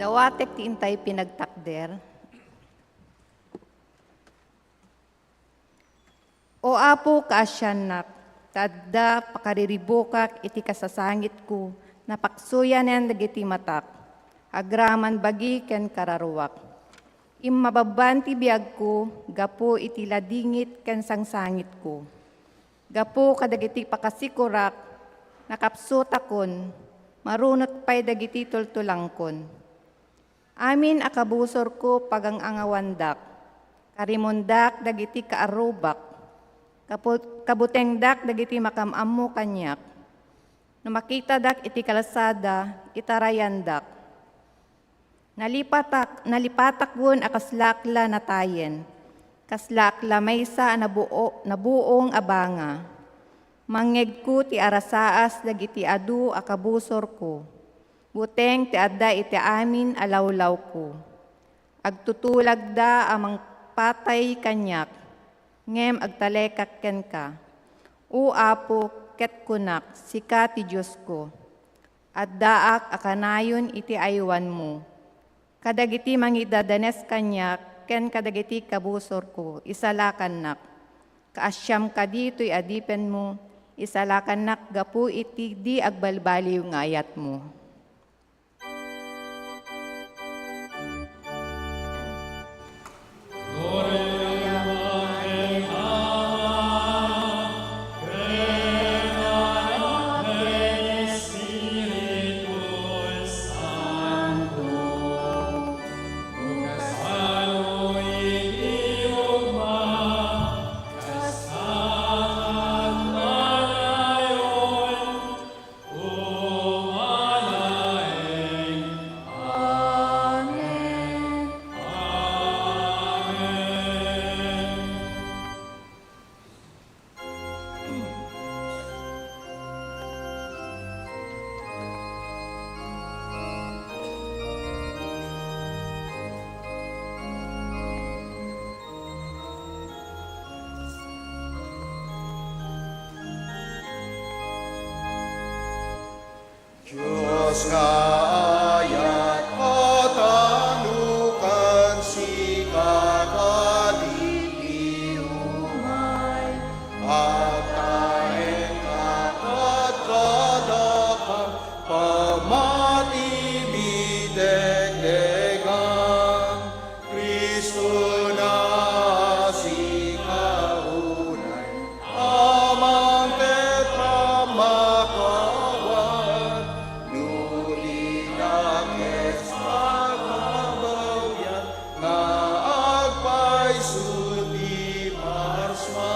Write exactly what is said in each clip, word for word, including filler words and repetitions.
Dawatek ti intay pinagtakder. O Apo, kaasiannak, ta adda pakariribukak iti kasasangitko, napaksuyanen dagiti matak, agraman bagi ken kararuak. Immababban ti biagko gapu iti ladingit ken sangsangitko. Gapu kadagiti pakasikorak, nakapsutakon, marunot pay dagiti tultulangkon. Amin a kabusorko, pagang-angawandak, karimondak dagiti kaarrubak, kapu-, kabutengdak dagiti makam-ammo kaniak. No makitadak iti kalsada, itarayandak. Nalipatak, nalipatakon a kaslaak la natayen, kaslaak la maysa a nabuo-, nabuong a banga. Mangngegko ti arasaas dagiti adu a kabusorko, buteng ti adda iti amin a lawlawko. Agtutulagda a mangpatay kaniak, ngem agtalekak kenka. O Apo, ket kunak, sika ti Diosko. Addaak a kanayon iti aywanmo. Kadagiti mangidadanes kaniak ken kadagiti kabusorko, isalakannak. Kaasiam kadi toy adipenmo, isalakannak gapu iti di agbalbaliw nga ayatmo. Dios nga ayat, katanokan sika kadagiti umay. Agtaengka kad kadakam, pamati mi degdegan. Cristo, sika unay, amang ket a makawan, no di dakes pagbabawian, nga agpayso ti parsua.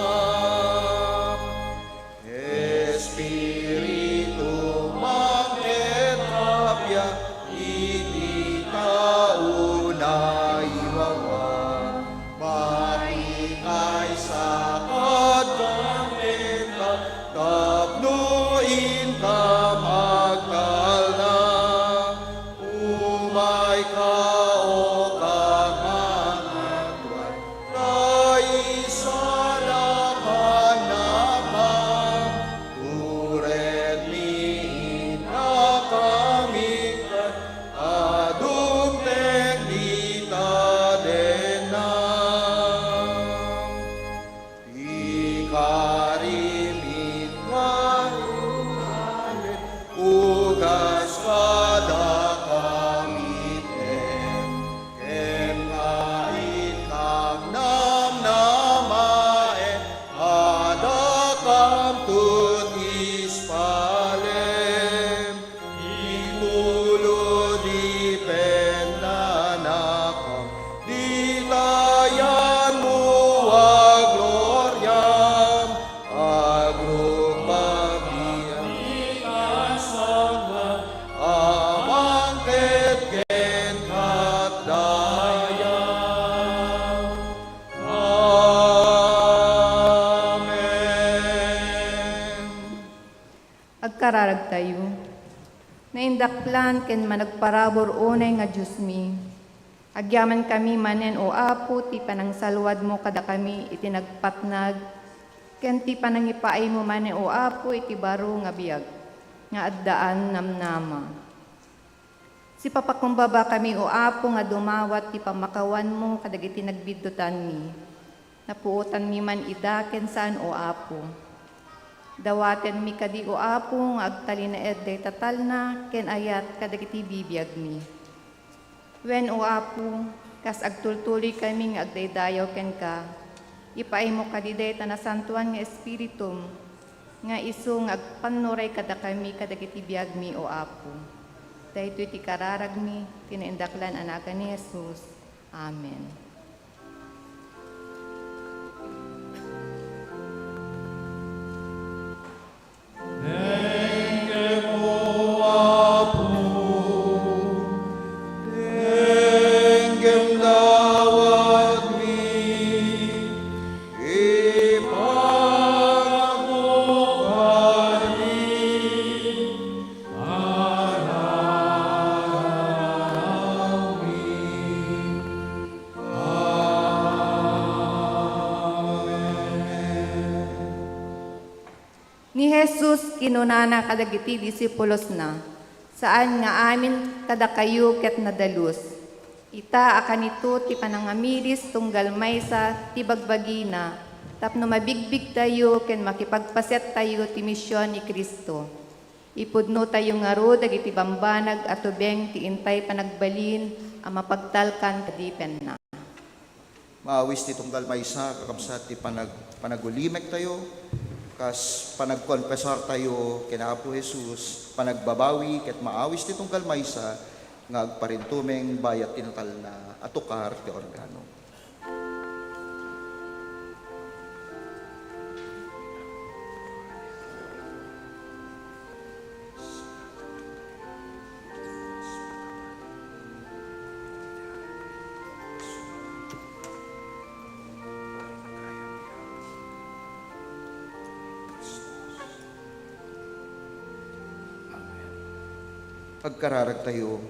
Espiritu, mangted appiak iti tao nga iwawa. Makikaisa kad kenka tapno inka agtalna. Umayka, O Kangatoan, ta isalakannak. Turedmi, innakami, ket dumteng dita dennak. Ikarim inka, ugas kadakami, ken kenka inka namnamaen, a dakamto ti ispalem. Itulo di pennanakam, dita yanmo a gloriam, agrukbab diay kasangba, amang ket kenka dayag. Amen. Agkararagtayo. Naindaklan ken managparabur unay nga Diosmi. Agyamankami manen, O Apo, ti panangsalwadmo kadakami iti nagpatnag, ken ti panangipaaymo manen, O Apo, iti baro nga biag nga addaan namnama. Sipapakumbabakami, O Apo, nga dumawat ti pammakawanmo kadagiti nagbiddutanmi. Napuotanmi man ida ken saan, O Apo. Dawatenmi kadi, O Apo, nga agtalinaed dayta talna ken ayat kadagiti bibiagmi. Wen, O Apo, kas agtultuloykami nga agdaydayaw kenka, ipaaymo kadi dayta Nasantoan nga Espiritum, nga isu nga agpannuray kadakami kadagiti biagmi, O Apo. Daytoy ti kararagmi, ti naindaklan a nagan ni Jesus. Amen. Dengkem, O Apo, dengkem dawatmi, ipangagmo kadi, araragawmi. Amen. Ni Jesus kinunana kadagiti disipulosna, "Saan nga amin kadakayo ket nadalus. Ita a kanito ti panangamiris tunggal maysa ti bagbagina tapno mabigbigtayo ken makipagpasettayo ti mision ni Cristo. Ipudnotayo ngarud dagiti bambanag a tubeng ti intay panagbalin a mapagtalkan kadipenna." Maawis ti tunggal maysa, kakabsat, ti panag-, panagulimektayo, kas panagkonfesartayo ken Apo Jesus, panagbabawi ket maawis ti tunggal maysa nga agparintumeng bayat ti natalna a tukar ti organo. Agkararagtayo.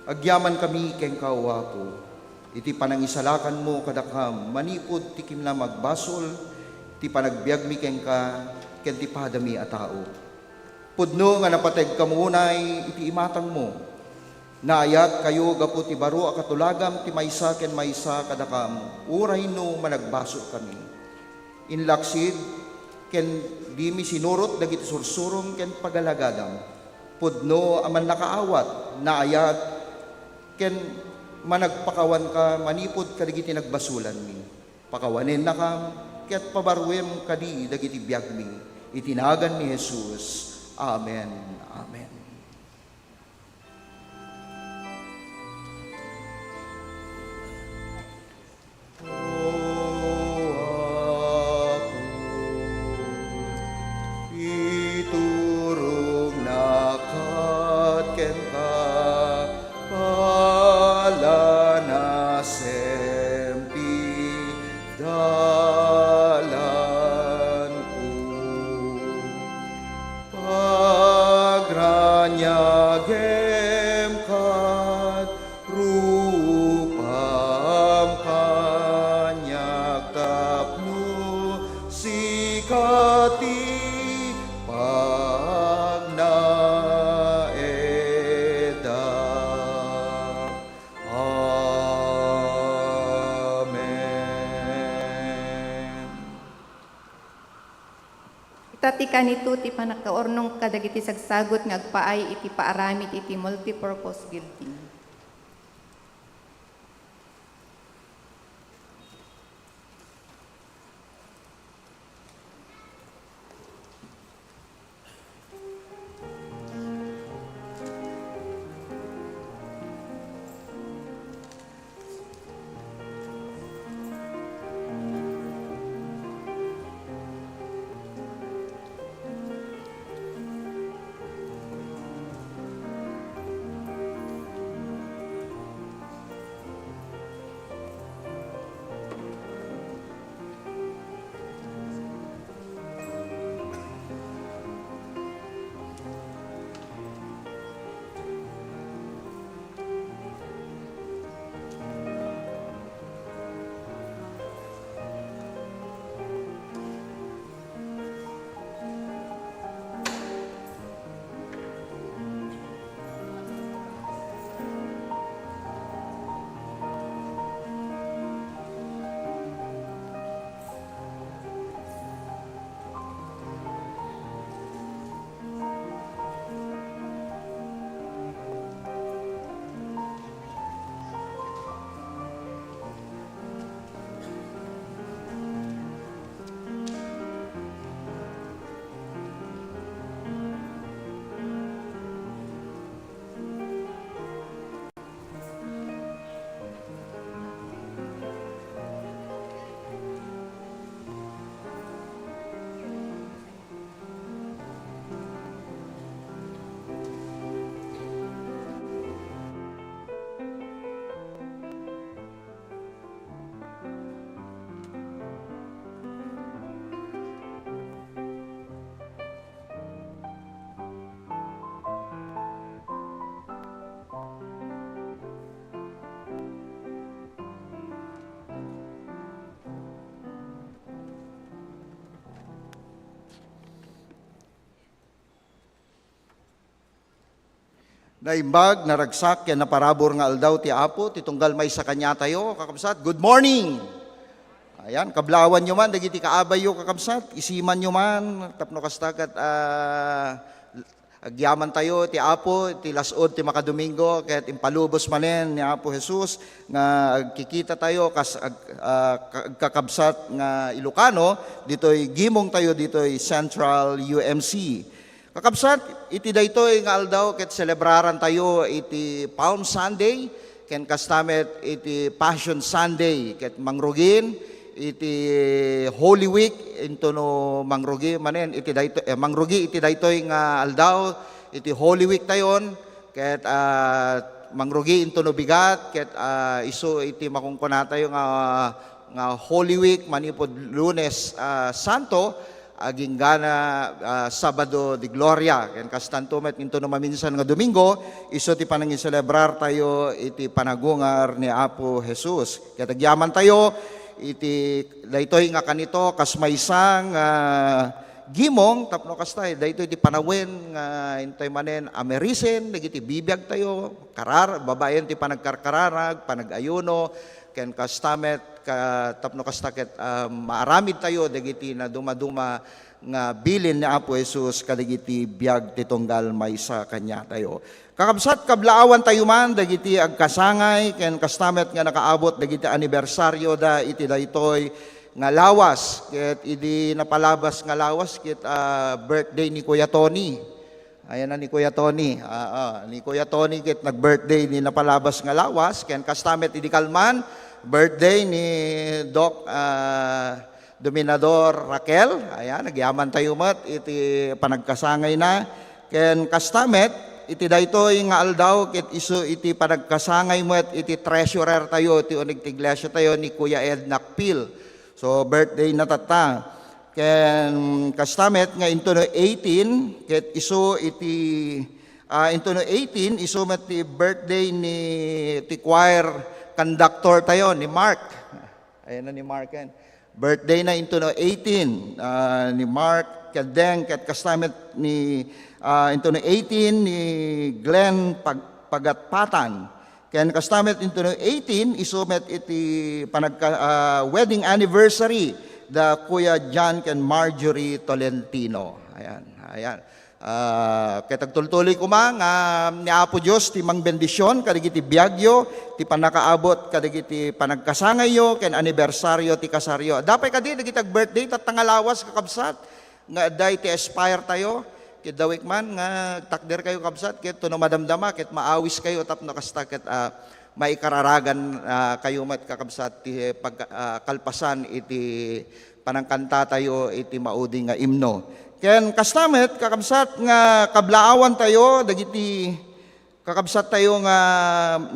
Agyamankami kenka, O Apo, iti panangisalakanmo kadakam manipud ti kinamagbasol ti panagbiagmi kenka ken ti padami a tao. Pudno nga napategkam unay iti imatangmo. Naayatkayo gapu ti baro a katulagam ti maysa ken maysa kadakam, uray no managbasolkami. Inlaksid ken dimi sinurot dagiti sursurom ken pagalagadam. Pudno a mannakaawat, naayat, ken managpakawanka manipud kadagiti nagbasolanmi. Pakawanennakam ket pabaruem kadi dagiti biagmi. Iti nagan ni Jesus. Amen. Amen. O Apo, iturongnak kenka, palana sempit dalanko. Pagraniagem kat rupam kaniak tapno sika ti pagnaedak. Amen. Ita ti kanito ti pannakaurnong kadagiti sagsagut nga agpaay iti paaramid iti multipurpose building. Naimbag, naragsak, ken naparabur nga aldaw ti Apo, ti tunggal maysa kaniatayo, kakabsat. Good morning! Ayan, kablawanyo man, dagiti kaabayyo, kakabsat, isimanyo man, tapno kasta ket, ah, agyamantayo ti Apo, ti las-ud ti makadomingo, ket impalubos manen ni Apo Jesus nga agkikitatayo kas ag-, ah, ka-, agkakabsat nga Ilocano, ditoy gimongtayo, ditoy Central U M C. Kakabsat, iti daytoy nga aldaw ket selebrarantayo iti Palm Sunday, ken kasta met iti Passion Sunday, ket mangrugin iti Holy Week, intono mangrugi manen iti daytoy, eh, mangrugi iti daytoy nga aldaw, iti Holy Week tayon, ket, ah, mangrugi intono bigat, ket, ah, isu iti makunkunatayo nga, nga Holy Week manipud Lunes, ah, Santo, aginggana, ah, Sabado de Gloria. Ken kastanto met intono maminsan nga Domingo, isu ti panangiselebrartayo iti panagungar ni Apo Jesus. Ket agyamantayo iti daytoy nga kanito, kas maysa nga gimong, tapno kasta, daytoy ti panawen nga intay manen a merisen dagiti bibiagtayo, karar-, babaen ti panagkarkararag, panagayuno, ken kasta met ka-, tapno kasta ket, ah, maaramidtayo dagiti nadumaduma nga bilin ni Apo Jesus kadagiti biag ti tunggal maysa kaniatayo. Kakabsat, kablaawantayo man dagiti agkasangay ken kasta met nga nakaabot dagiti anibersarioda iti daytoy nga lawas. Ket idi napalabas nga lawas ket, ah, birthday ni Kuya Tony. Ayan na ni Kuya Tony. Ah, ah, ni Kuya Tony ket nag-birthday ni napalabas nga lawas. Ken kasta met idi kalman, birthday ni Doc, ah, Dominador Raquel. Ayan, agyamantayo met iti panagkasangayna. Ken kasta met, iti daytoy nga aldaw, ket isu iti panagkasangay met iti treasurer tayo, ti uneg ti iglesia tayo, ni Kuya Ed Nakpil. So, birthday na tatta. Ken kasta met nga intono eighteen, ket isu iti, ah, intono eighteen, isu met ti birthday ni, ti choir conductor tayo, ni Mark. Ayan na ni Mark, yan. Birthday na intono eighteen, ah, ni Mark Kadeng, ket kasta met ni, ah, intono eighteen ni Glenn Pag-, Pagatpatan. Ken kasta met intono eighteen, isu met iti panagka-, ah, wedding anniversary da Kuya John ken Marjorie Tolentino. Ayan, ayan. Ah, ket agtultuloy koma nga ni Apo Dios ti mangbendision kadagiti biagyo, ti pannakaabot kadagiti panagkasangayyo ken anibersario ti kasaryo. Adda pay kadi dagiti ag-birthday tatta nga lawas, kakabsat, nga adda iti Aspire tayo. Ket dawik man nga agtakderkayo, kabsat, ket no madamdama ket maawiskayo tapno kasta ket, ah, maikararagan, ah, kayo met, kakabsat, ti pag-, ah, kalpasan iti panangkantatayo iti maudi nga imno. Ken kasta met, kakabsat, nga kablaawantayo dagiti kakabsattayo nga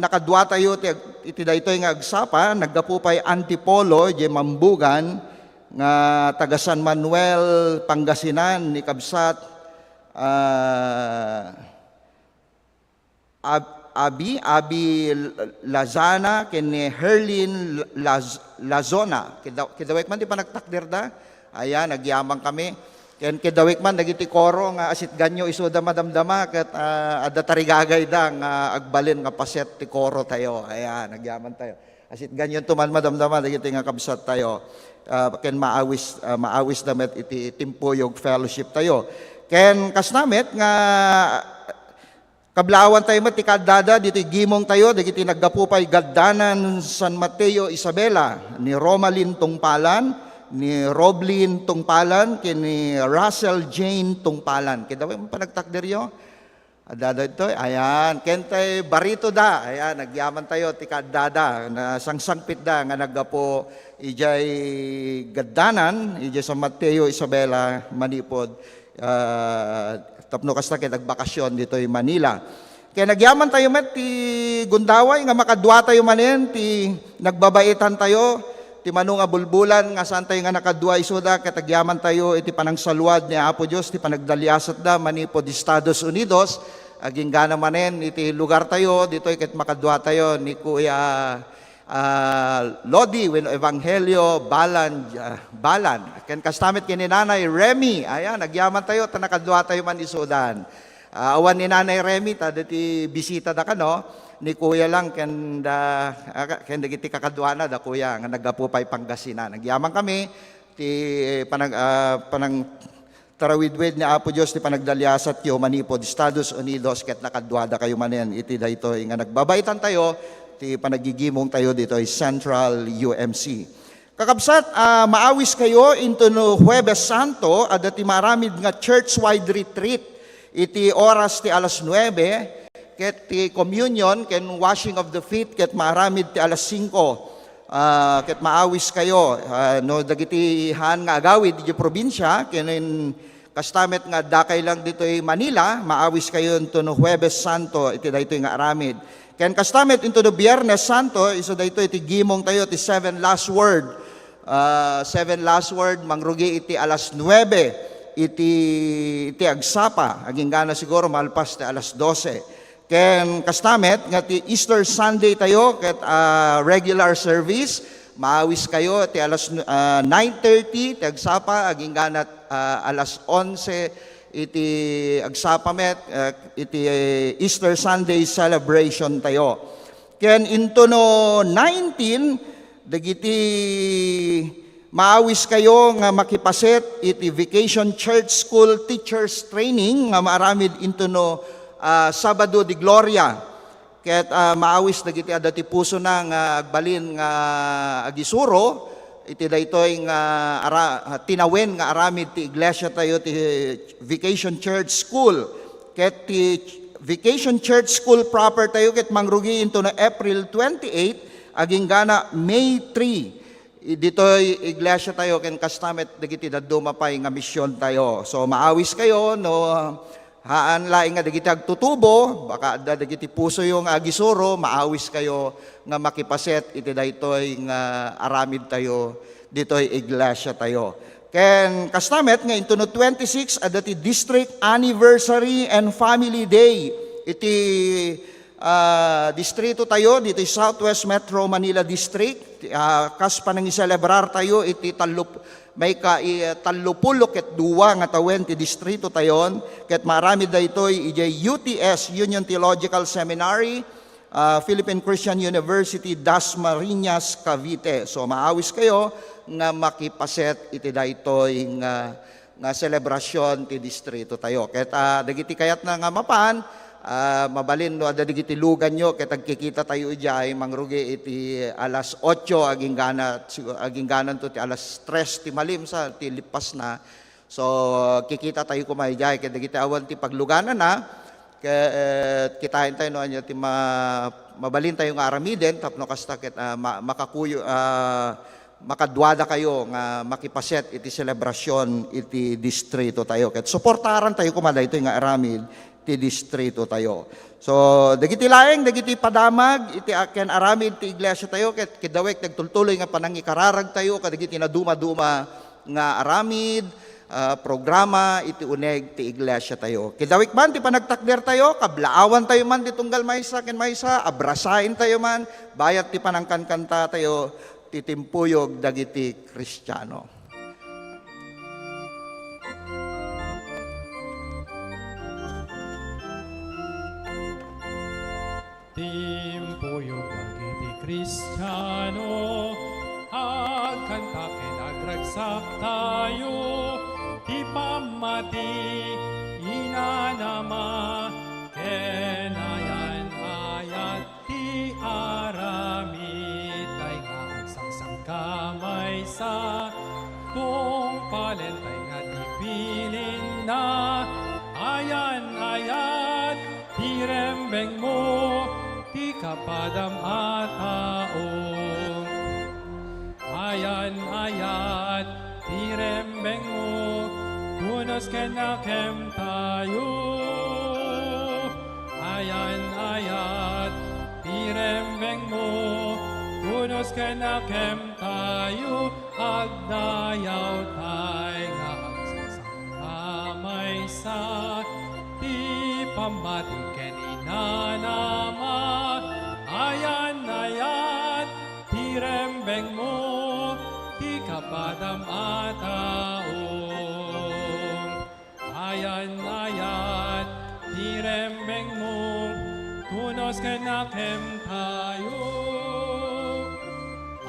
nakaduatayo ti ag-, iti daytoy nga agsapa, naggapu pay Antipolo, idiay Mambugan, nga taga San Manuel, Pangasinan, ni kabsat, ah, Ab-, Abi, Abi Lazana, ken ni Herlin Laz-, Lazona. Kida-, kidawek man ti panagtakderda. Ayan, agyaman kami. Ken kidawek man dagiti koro nga asitganyo isuda madamdama ket, ah, adda tarigagayda nga agbalin nga paset ti koro tayo. Ayan, agyaman tayo. Asitganyonto man madamdama dagiti nga kabsat tayo. Ah, ken maawis, ah, maawisda met iti timpuyog fellowship tayo. Ken kasta met nga kablaawantayo met ti kaaddada ditoy gimongtayo, dagiti naggapu pay Gaddanan San Mateo, Isabela, ni Romalin Tungpalan, ni Roblin Tungpalan, ken ni Russell Jane Tungpalan. Kidawek man panagtakderyo? Addada ditoy, ayan. Ken tay barito da, ayan, agyamantayo ti kaaddada, nasangsangpitda nga naggapu idiay Gaddanan, idiay San Mateo, Isabela, manipud ah, tapno kasta ket agbakasyon ditoy Manila. Ken agyamantayo met ti gundaway nga makaduatayo manen ti nagbabaitantayo, ti mano nga bulbulan nga saantayo nga nakadua isuda, ket agyamantayo iti panangsaluad ni Apo Dios ti panagdaliasatda manipud Estados Unidos, aginggana manen iti lugartayo, ditoy ket makaduatayo ni Kuya ah, Lodi wenno Evangelio Balan, ah, Balan. Ken kasta met ken ni Nanay Remy. Ayan, agyamantayo, ta nakaduatayo man isudan. Ah, awan ni Nanay Remy, ta dati bisita da kano, ni Kuya lang, ken da, ah, ken dagiti kakaduana da Kuya, nga naggapu pay Pangasinan. Nagyaman kami, ti panag-, ah, panang-, tarawidwid ni Apo Dios ti panagdaliasatyo manipud Estados Unidos, ket nakaduada kayo manen iti daytoy nga nagbabaitan tayo, ti panagigimong tayo ditoy Central U M C. Kakabsat, ah, maawis kayo into no Huwebes Santo, adda ti maaramid nga church-wide retreat iti oras ti alas nuebe, ket ti communion ken washing of the feet ket maaramid ti alas singko. Ah, ket maawis kayo, ah, no dagiti haan nga agawid iti probinsia, ken kasta met nga adda kay lang ditoy Manila, maawis kayo into no Huwebes Santo iti daytoy nga aramid. Ken kasta met into no Biernes Santo, isu daytoy ti gimong tayo, ti seven last word. Ah, seven last word, mangrugi iti alas nuebe iti, iti agsapa. Aginggana siguro malpas ti alas dose. Ken kasta met nga ti Easter Sunday tayo ket, ah, regular service, maawis kayo ti alas, ah, nine thirty ti agsapa, aginggana, ah, alas onse iti agsapa met, ah, iti Easter Sunday celebration tayo. Ken into no nineteen, dagiti maawis kayo nga makipaset iti Vacation Church School Teachers Training nga maaramid into no, ah, Sabado de Gloria. Ket, ah, maawis dagiti adda ti pusona nga agbalin nga agisuro iti daytoy nga ara-, ah, tinawen nga aramid ti iglesia tayo ti Vacation Church School. Ket ti Vacation Church School proper tayo ket mangrugi into no April twenty-eight aginggana May three. I-, ditoy iglesia tayo ken kasta met dagiti dadduma pay nga mision tayo. So, maawis kayo no haan laeng nga dagiti agtutubo, baka adda dagiti pusoyo nga agisuro, maawis kayo nga makipaset iti daytoy nga aramid tayo ditoy iglesia tayo. Ken kasta met nga into no twenty-six, adda ti District Anniversary and Family Day iti, ah, distrito tayo, ditoy Southwest Metro Manila District. Ah, kas panangiselebrar tayo iti tallo, may ka, i-, tallopulo ket dua nga tawen ti distrito tayon, ket maaramid daytoy idiay U T S, Union Theological Seminary, ah, Philippine Christian University, Dasmariñas, Cavite. So, maawis kayo nga makipaset iti daytoy nga, nga selebrasyon ti distrito tayo. Ket, ah, dagiti kayatna nga mapan, ah, mabalin no adda dagiti luganyo, ket agkikita tayo idiay, mangrugi iti alas otso, aginggana, sigu-, aginggananto ti alas tres ti malim sa, ti lipas na. So, kikita tayo koma idiay, ket dagiti awan ti pagluganana, ket kitaen tayo no ania ti ma-, mabalin tayo nga aramiden, tapno kasta ket, ah, ma-, makakuyo, ah, makaduada kayo nga makipaset iti selebrasyon iti distrito tayo. Ket suportaran tayo koma daytoy nga aramid ti distrito tayo. So, dagiti laeng, dagiti padamag, iti a-, ken aramid ti iglesia tayo, ket kidawek nagtultuloy nga panangikararag tayo, kadagiti naduma-duma nga aramid, ah, programa iti uneg ti iglesia tayo. Kidawek man ti panagtakder tayo, kablaawan tayo man ti tunggal maysa ken maysa, abrasaen tayo man, bayat ti panangkankanta tayo, ti timpuyog dagiti Kristiano. Timpuyog dagiti Kristiano, agkanta ken agragsak tayo, ti pammati, inanama, ken ayan-ayat ti aramid, tay nga agsangsanka maysa, tungpalen tay nga ti bilinna, ayan-ayat ti rembengmo, ti kapadam a tao. Ayan-ayat ti rembengmo, punos ken nakem tayo. Ayan-ayat ti rembengmo, punos ken nakem tayo, agdayaw tay nga agsasangka maysa, ti pammati ken inanama, ayan-ayat ti rembengmo, ti kapadam a tao. Ayan-ayat ti ken nakemtayo.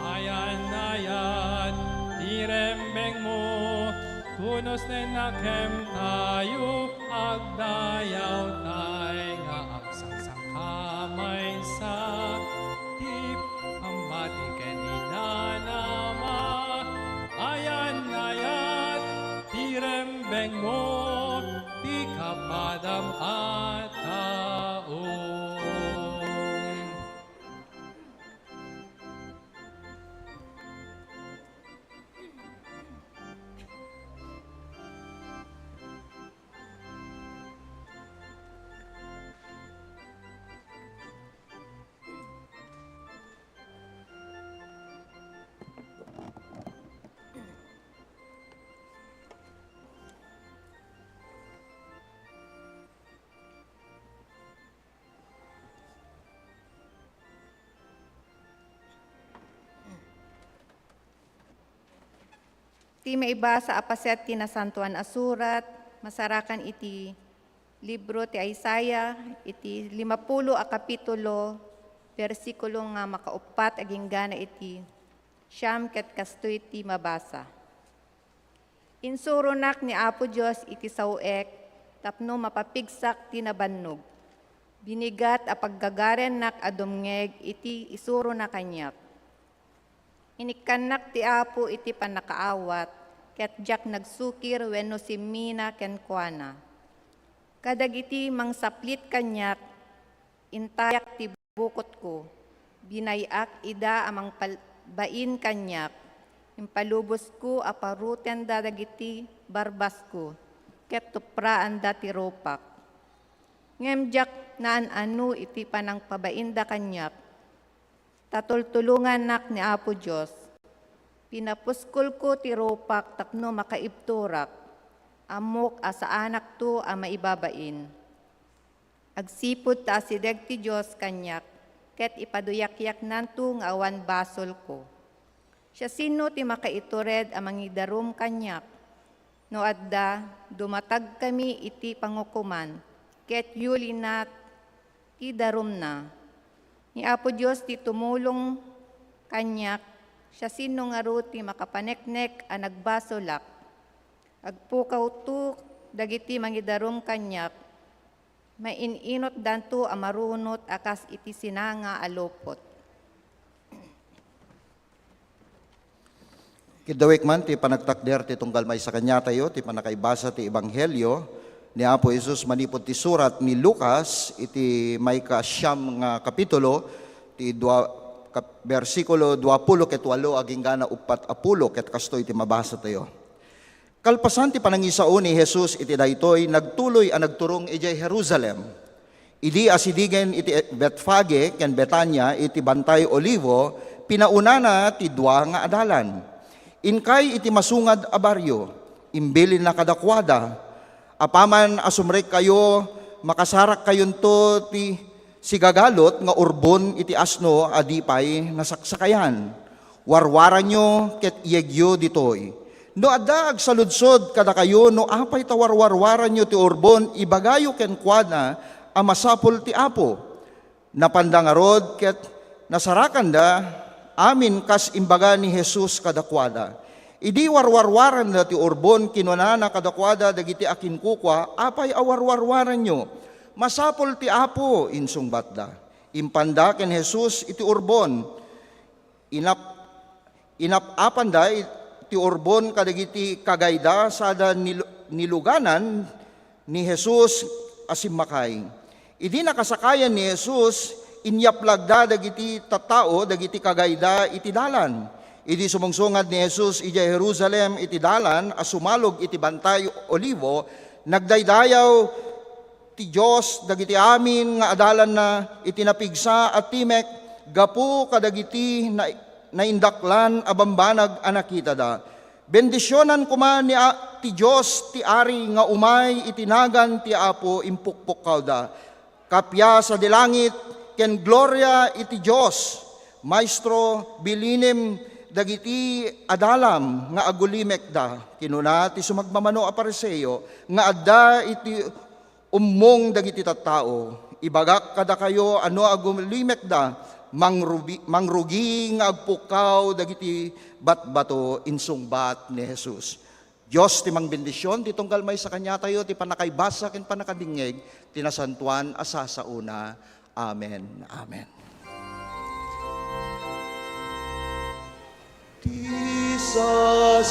Ayan-ayat ti rembengmo, tunos nen nakemtayo, agdayawtay nga agsangsanka maysa ti pammati ken inanama. Ayan-ayat ti rembengmo, ti kapadam a tao. Ti maibasa a paset ti Nasantoan a Surat, masarakan iti libro ti Isaiah, iti limapulo a kapitulo, bersikulo nga makauppat agingga na iti siam ket kastoy ti mabasa. Insuronak ni Apo Dios iti saoek tapno mapapigsak ti nabannog. Binigat a paggagarennak a dumngeg iti isurona kaniak. Inikkannak ti Apo iti pannakaawat, ket diak nagsukir wenno simmina kenkuana. Kadagiti mangsaplit kaniak, intayak ti bukotko. Binay-ak ida a mangpal-, bain kaniak. Impalubosko a parutenda dagiti barbasko, ket tupraanda ti rupak. Ngem diak naan-ano iti panangpabainda kaniak, ta tultulongannak ni Apo Dios. Pinapuskolko ti rupak tapno makaibturak. Ammok a saanakto a maibabain. Agsipud ta asideg ti Dios kaniak, ket ipaduyakyaknanto nga awan basolko. Siasino ti makaitured a mangidarum kaniak? No adda, dumatagkami iti pangukoman, ket yulina ti darumna. Ni Apo Dios ti tumulong kaniak, siasino ngarud ti makapaneknek a nagbasolak? Agpukawto dagiti mangidarum kaniak, main-inutdanto a marunot a kas iti sinanga a lupot. Kiddawek man ti panagtakder ti tunggal maysa kaniatayo ti pannakaibasa ti Ebanghelio ni Apo Jesus manipud ti surat ni Lucas iti maikasiam nga kapitulo, ti dua, kap-, bersikulo duapulo ket walo agingga na uppat a pulo, ket kastoy ti mabasatayo. Kalpasan ti panangisao ni Jesus iti daytoy, nagtuloy a nagturong idiay Jerusalem. Idi asidigen iti Betfage ken Betania iti Bantay Olivo, pinaunana ti dua nga adalan. Inkay iti masungad a barrio, imbilinna kadakuada, "Apaman a sumrekkayo, makasarakkayonto ti sigagalot nga urbon iti asno a di pay nasaksakayan. Warwaranyo ket iyegyo ditoy. No adda agsaludsod kadakayo no apay ta warwarwaranyo ti urbon, ibagayo kenkuana a masapul ti Apo." Napanda ngarud ket nasarakanda amin kas imbaga ni Jesus kadakuada. Idi warwarwaranda ti urbon, kinunana kadakuada dagiti akinkukua, "Apay a warwarwaranyo?" "Masapul ti Apo," insungbatda. Impanda ken Jesus iti urbon. Inap-, inap-apanda it-, ti urbon kadagiti kagayda sada nil-, niluganan ni Jesus a simmakay. Idi nakasakayan ni Jesus, inyaplagda dagiti tattao dagiti kagayda iti dalan. Idi sumungsungad ni Jesus idiay Jerusalem iti dalan a sumalog iti Bantay Olivo, nagdaydayaw ti Dios dagiti amin nga adalanna iti napigsa a timek gapu kadagiti na-, naindaklan a bambanag a nakitada. Bendisionan koma ni a-, ti Dios ti Ari nga umay iti nagan ti Apo impukpukkawda. Kappia sadi langit ken gloria iti Dios. "Maestro, bilinim dagiti adalam nga agulimekda," kinuna ti sumagmamano a Fariseo nga adda iti ummong dagiti tattao. Ibagak kadakayo a no agulimekda, mangrubi-, mangrugi nga agpukkaw dagiti batbato, insungbat ni Jesus. Dios ti mangbendisyon, ti tunggal maysa kaniatayo, ti pannakaibasa ken pannakadingngeg ti nasantoan a sasaona. Amen. Amen. Ti sasaoan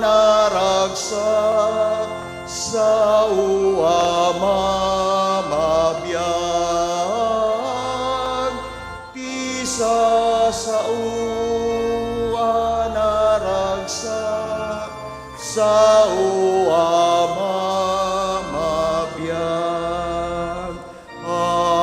a ragsak, sao a mamabiag. Ti sasaoan a ragsak, sao a mamabiag. Amen.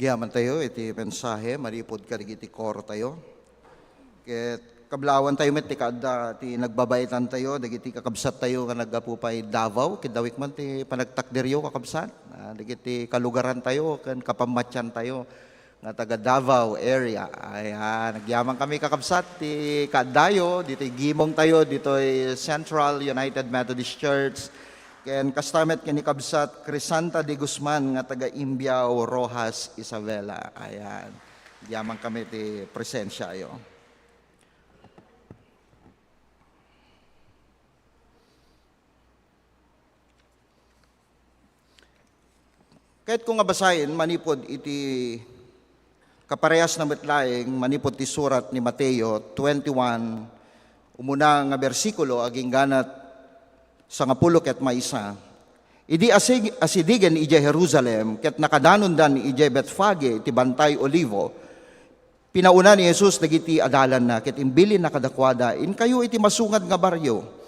Agyaman tayo iti mensahe manipud kadagiti koro tayo. Ket kablawan tayo met ti kaadda ti nagbabaitan tayo, dagiti kakabsat tayo nga naggapu pay Davao, ket dawik man ti panagtakderyo, kakabsat. Ah, dagiti kalugaran tayo ken kapammatian tayo nga taga Davao area. Ayan, agyaman kami, kakabsat, ti kaaddayo, ditoy gimong tayo, ditoy Central United Methodist Church. Ken kasta met ken ni Kabsat Crisanta de Guzman nga taga Imbiao, Roxas, Isabela. Ayan. Agyaman kami ti presensiayo. Kayatko nga basaen manipud iti kaparehas na met laeng manipud ti surat ni Mateo twenty-one, umuna nga bersikulo, agingganat sangapulo ket maysa. Idi asig-, asidigen idiay Jerusalem ket nakadanondan idiay Betfage iti Bantay Olivo, pinauna ni Jesus dagiti adalanna ket imbilinna kadakuada, "Inkayo iti masungad nga barrio,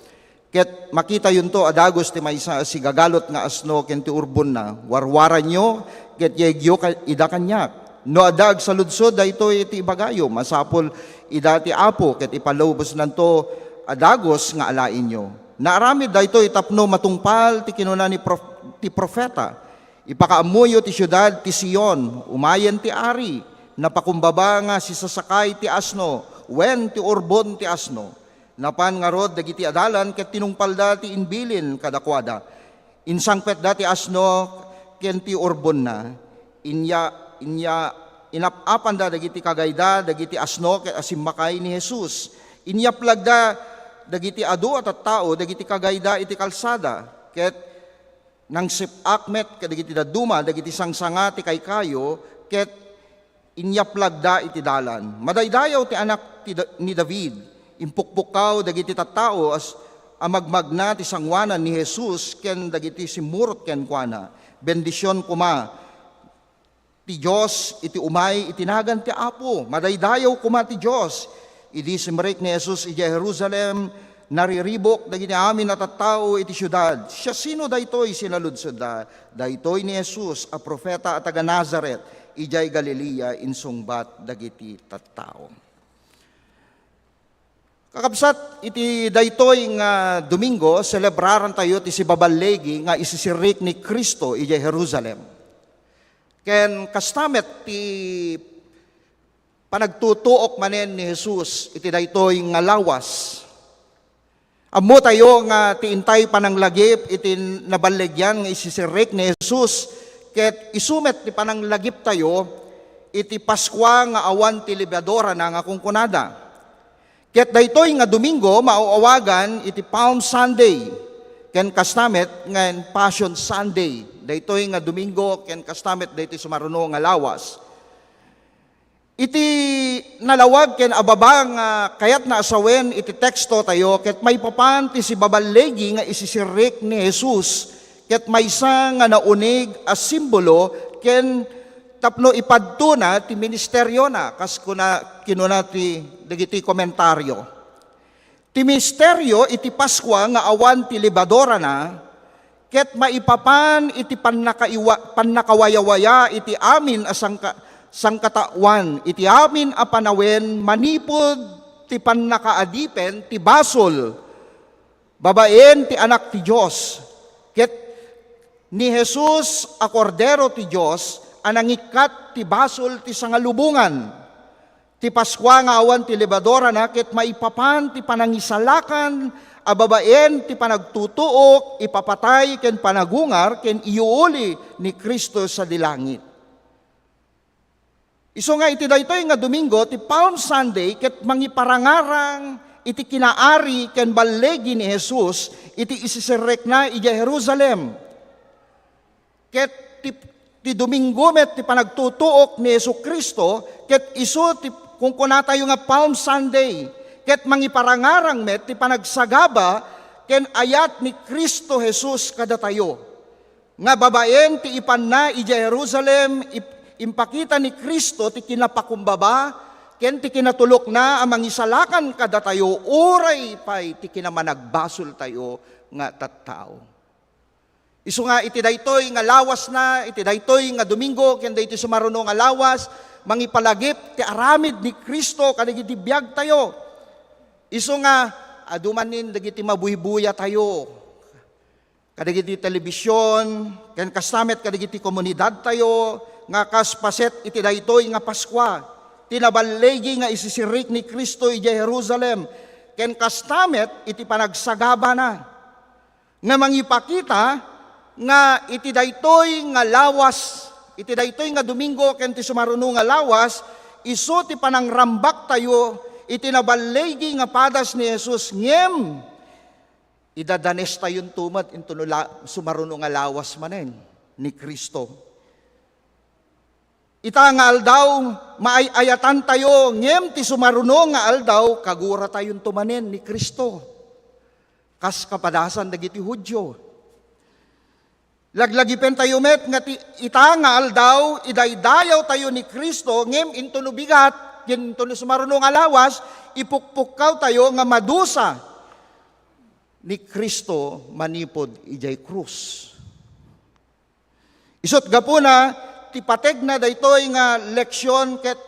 ket makitayonto a dagus ti maysa a sigagalot nga asno ken ti urbonna. Warwaranyo ket yegyo ka-, ida kaniak. No adda agsaludsod daytoy iti ibagayo, masapul ida ti Apo ket ipalubosnanto a dagus nga alaenyo." Naaramid daytoy tapno matungpal ti kinuna ni prof-, ti profeta, "Ipakaammoyo ti siudad ti Sion, umayen ti Ari, napakumbaba nga sisasakay ti asno, wen ti urbon ti asno." Napan ngarud dagiti adalan ket tinungpalda ti imbilin kadakuada. Insangpetda ti asno ken ti urbonna. Inya, inya, inap-apanda dagiti kagayda dagiti asno ket asimmakay ni Jesus. Inyaplagda dagiti adu a tattao dagiti kagayda iti kalsada, ket nangsip-ak met kadagiti dadduma dagiti sangsanga ti kaykayo, ket inyaplagda iti dalan. Madaydayaw ti Anak ti Da-, ni David. Impukpukkaw dagiti tattao as-, a magmagna ti sangoanan ni Jesus ken dagiti simmurot kenkuana. Bendision koma ti Dios iti umay iti nagan ti Apo. Madaydayaw koma ti Dios. Idi simrek ni Jesus idiay Jerusalem, nariribuk dagiti amin a tattao iti siudad. "Siasino daytoy?" sinaludsodda. "Daytoy ni Jesus a profeta a taga Nazaret," idiay Galilea, insungbat dagiti tattao. Kakabsat, iti daytoy nga Domingo, selebraran tayo ti sibaballegi nga isisirrik ni Cristo idiay Jerusalem. Ken kasta met ti panagtutuok manen ni Jesus iti daytoy nga lawas. Ammo tayo nga ti intay pananglagip iti naballegian nga isisirrik ni Jesus, ket isu met ti pananglagiptayo iti Paskua nga awan ti lebadurana nga kunkunada. Ket daytoy nga Domingo, maawagan iti Palm Sunday, ken kasta met nga Passion Sunday. Daytoy nga Domingo, ken kasta met daytoy sumaruno nga lawas. Iti nalawag ken ababa nga kayatna a sawen iti teksto tayo, ket maipapan ti sibaballegi nga isisirrik ni Jesus, ket maysa nga naunig a simbolo ken tapno ipadtona ti ministeriona, kas kuna, kinuna ti dagiti komentario. Ti misterio iti Paskua nga awan ti lebadurana, ket maipapan iti pannakaiwa-, pannakawayawaya iti amin a sangka-, sangkataoan, iti amin a panawen manipud ti pannakaadipen ti basol babaen ti Anak ti Dios, ket ni Jesus a Kordero ti Dios a nangikkat ti basol ti sangalubongan. Ti Paskua nga awan ti lebadurana ket maipapan ti panangisalakan a babaen ti panagtutuok, ipapatay ken panagungar ken iyuuli ni Cristo sadi langit. Isu nga iti daytoy nga Domingo, ti Palm Sunday, ket mangiparangarang iti kinaari ken ballegi ni Jesus iti isisirrekna idiay Jerusalem. Ket ti, ti Domingo met ti panagtutuok ni Jesu-Cristo, ket isu ti kunkunatayo nga Palm Sunday, ket mangiparangarang met ti panagsagaba ken ayat ni Cristo Jesus kadatayo. Nga babaen ti ipanna idiay Jerusalem, ip-, impakita ni Cristo ti kinapakumbaba ken ti kinatulokna a mangisalakan kadatayo uray pay ti kinamanagbasoltayo nga tattao. Isu nga iti daytoy nga lawasna, iti daytoy nga Domingo, ken daytoy sumaruno nga lawas, mangipalagip ti aramid ni Cristo kadagiti biagtayo. Isu nga adu manen dagiti mabuybuyatayo kadagiti telebision, ken kasta met kadagiti komunidadtayo nga kas paset iti daytoy nga Paskua, ti naballigi nga isisirrik ni Cristo idiay Jerusalem, ken kasta met iti panagsagabana nga mangipakita nga iti daytoy nga lawas, iti daytoy nga Domingo ken ti sumaruno nga lawas, isu ti panangrambaktayo iti naballigi nga padas ni Jesus, ngem idadanestayonto met intono la-, sumaruno nga lawas manen ni Cristo. Ita nga aldaw, maay-ayatantayo, ngem ti sumaruno nga aldaw, kaguratayonto manen ni Cristo. Kas kapadasan dagiti Judio. Laglagipentayo met nga ti, ita nga aldaw, idaydayawtayo ni Cristo, ngem intono bigat, ken intono sumaruno nga lawas, ipukpukkawtayo nga madusa ni Cristo manipud idiay krus. Isut' gapuna, ti pategna daytoy nga leksion ket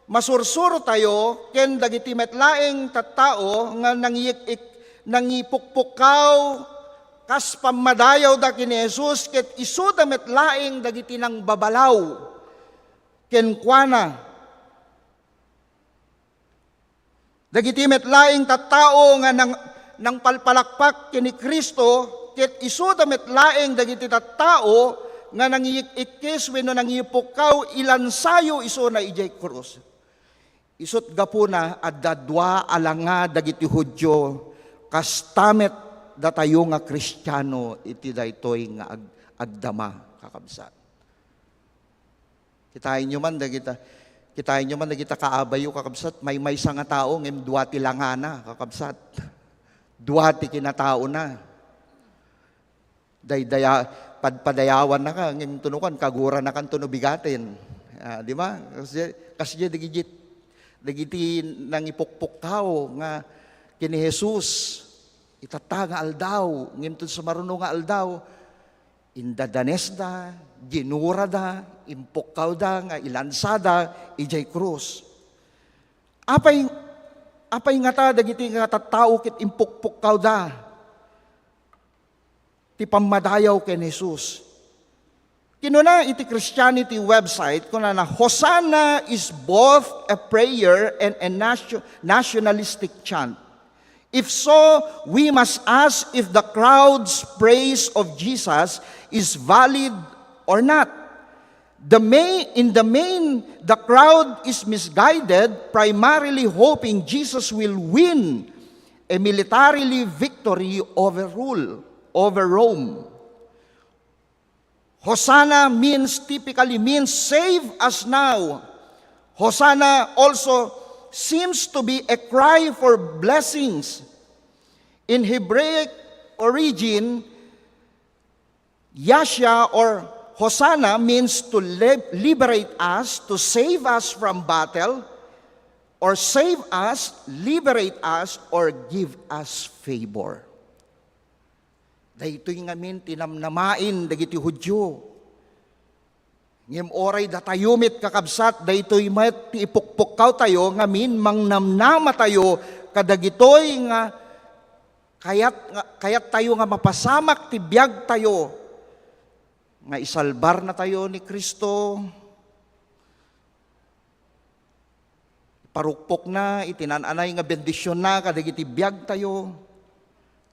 masursurotayo ken dagiti met laeng tattao nga nangiyik-, nangipukpukkaw kas pammadayawda ken ni Jesus ket isuda met laeng dagiti nangbabalaw kenkuana. Dagiti met laeng tattao nga nang-, nangpalpalakpak ken ni Cristo, ket isuda met laeng dagiti tattao nga nangiyik-ikkis wenno nangipukkaw, ilansayo isuna idiay krus. Isut' gapuna, adda dua a langa dagiti Judio, kasta met datayo nga Kristiano iti daytoy nga ag-, agdama, kakabsat. Kitaenyo man dagita, kitaenyo man dagita kaabayo, kakabsat, maymaysa nga tao ngem dua ti langana, kakabsat. Dua ti kinataona. Daydaya-, padpadayawannaka, ngem tunukan, kaguranakanto no bigaten. Ah, di ba? Kasi, kasi dagiti, dagiti nangipukpukkaw nga ken ni Jesus, itatta nga aldaw, ngem ti sumaruno nga aldaw, indadanesda, ginurada, impukkawda nga ilansada idiay krus. Apay, apay ngata dagiti nga tattao ket impukpukkawda ti pammadayaw ken Jesus? Kinuna iti Christianity website, kunana, "Hosanna is both a prayer and a nation-, nationalistic chant. If so, we must ask if the crowd's praise of Jesus is valid or not. The main, in the main, the crowd is misguided, primarily hoping Jesus will win a militarily victory over rule, over Rome." Hosanna means, typically means, "Save us now." Hosanna also seems to be a cry for blessings. In Hebraic origin, Yasha or Hosanna means to lib-, liberate us, to save us from battle, or save us, liberate us, or give us favor. Daytoy ngamin ti namnamaen dagiti Judio. Ngem uray datayo met, kakabsat, daytoy met ti ipukpukkawtayo ngamin, mangnamnamatayo kadagitoy nga kayat, nga kayattayo nga mapasamak ti biagtayo, nga isalbarnatayo ni Cristo. Iparukpokna iti naan-anay nga bendisionna kadagiti biagtayo,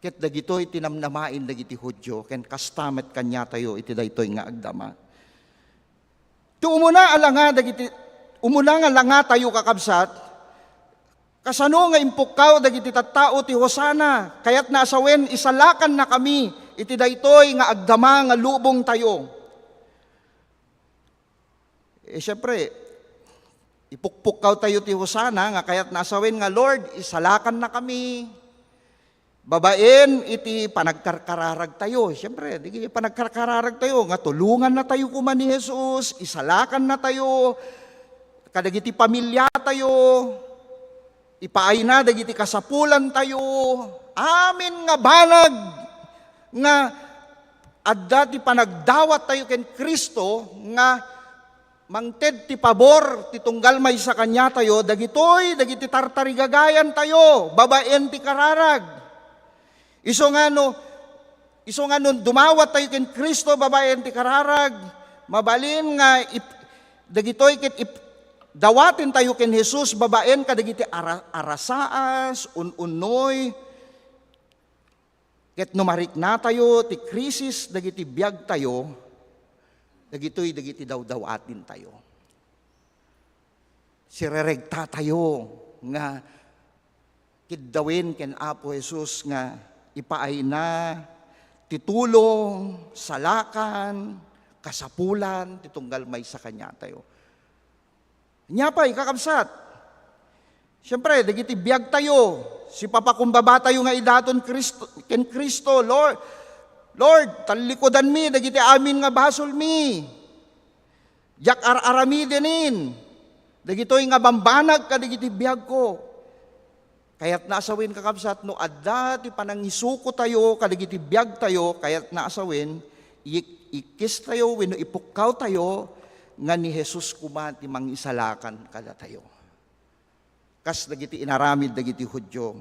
ket dagitoy ti namnamaen dagiti Judio, ken kasta met kaniatayo iti daytoy nga agdama. Ti umuna a langa dagiti, umuna nga langatayo, kakabsat, kasano nga impukkaw dagiti tattao ti Hosanna? Kayatna a sawen, isalakannakami iti daytoy nga agdama nga lubongtayo. Eh, siyempre, ipukpukkawtayo ti Hosanna nga kayatna a sawen nga, "Lord, isalakannakami babaen iti panagkarkararagtayo." Siyempre, di panagkarkararagtayo nga tulongannatayo koma ni Jesus, isalakannatayo kadagiti pamiliatayo, ipaayna dagiti kasapulantayo, amin nga banag nga Adda ti panagdawattayo ken Cristo nga mangted ti pabor ti tunggal maysa kaniatayo, dagitoy dagiti tartarigagayantayo babaen ti kararag. Isu nga no, isu nga no dumawattayo ken Cristo babaen ti kararag, mabalin nga ip-, dagitoy ket ip-, dawatentayo ken Jesus babaen kadagiti ara-, arasaas, un-unnoy, ket no mariknatayo ti krisis dagiti biagtayo, dagitoy dagiti dawdawatentayo. Sireregtatayo nga kiddawen ken Apo Jesus nga ipaayna ti tulong, salakan, kasapulan ti tunggal maysa kaniatayo. Ania pay, kakabsat? Siyempre, dagiti biagtayo, sipapakumbabatayo nga idaton Cristo, ken Cristo, Lord, Lord, tallikudanmi dagiti amin nga basolmi. Diak ar-aramiden dagitoy nga bambanag kadagiti biagko. Kayatna a sawen, kakabsat, no adda ti panangisukotayo kadagiti biagtayo, kayatna a sawen, ik-, ikkistayo wenno ipukkawtayo nga ni Jesus koma ti mangisalakan kadatayo. Kas dagiti inaramid dagiti Judio.